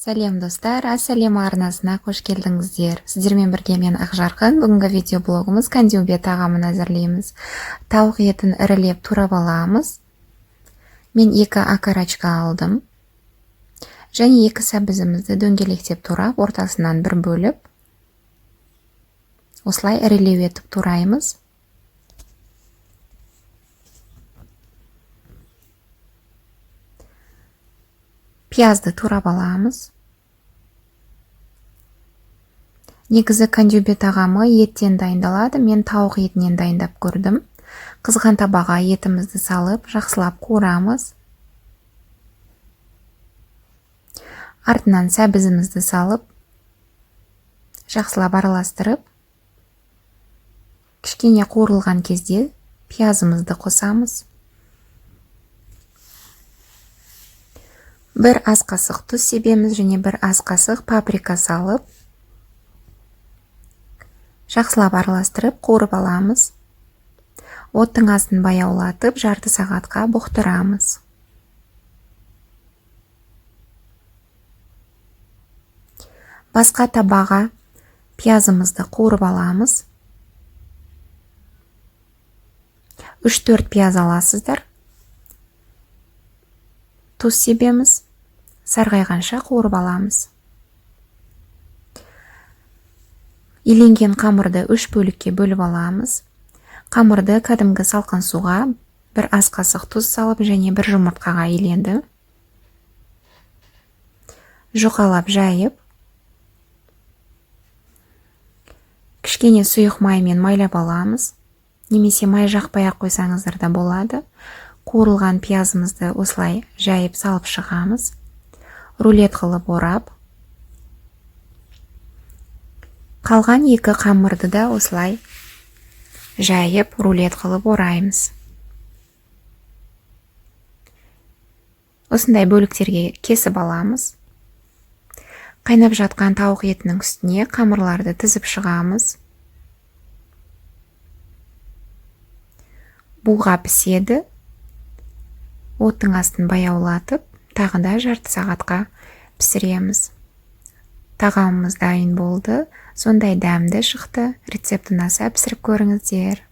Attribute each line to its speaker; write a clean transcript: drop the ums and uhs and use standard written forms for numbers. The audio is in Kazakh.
Speaker 1: Сәлем, достар! Ассалем арнасына қош келдіңіздер. Сіздермен бірге мен, Ақжарқын. Бүгінгі видеоблогымыз кандиубе тағамын әзірлейміз. Тауық етін ірілеп турап аламыз. Мен екі окорочка алдым. Және екі сәбізімізді дөңгелектеп турап, ортасынан бір бөліп, осылай ірілеу етіп тураймыз. Пиязды турап аламыз. Негізі кандюбе тағамы еттен дайындалады. Мен тауық етінен дайындап көрдім. Қызған табаға етімізді салып, жақсылап қуырамыз. Артынан сәбізімізді салып, жақсылап араластырып, кішкене қуырылған кезде пиязымызды қосамыз. Бір ас қасық тұз себеміз және бір ас қасық паприка салып, жақсылап араластырып қуырып аламыз. Оттың астын баяулатып, жарты сағатқа бұқтырамыз. Басқа табаға пиязымызды қуырып аламыз. 3-4 пияз аласыздар. Тұз себеміз. Сарғайғанша қуырып аламыз. Иленген қамырды 3 бөлікке бөліп аламыз. Қамырды кәдімгі салқын суға бір ас қасық тұз салып және бір жұмыртқаға иленді. Жұқалап жайып, кішкене сұйық маймен майлап аламыз. Немесе май жақпай ақ қойсаңыздар да болады. Қуырылған пиязымызды осылай жайып салып шығамыз. Рулет қылып орап, қалған екі қамырды да осылай жайып рулет қылып ораймыз. Осындай бөліктерге кесіп аламыз. Қайнап жатқан тауық етінің үстіне қамырларды тізіп шығамыз. Буға піседі. Оттың астын баяулатып, тағы да жарты сағатқа пісіреміз. Тағамымыз дайын болды. Сондай дәмді шықты. Рецепт ұнаса, пісіріп көріңіздер.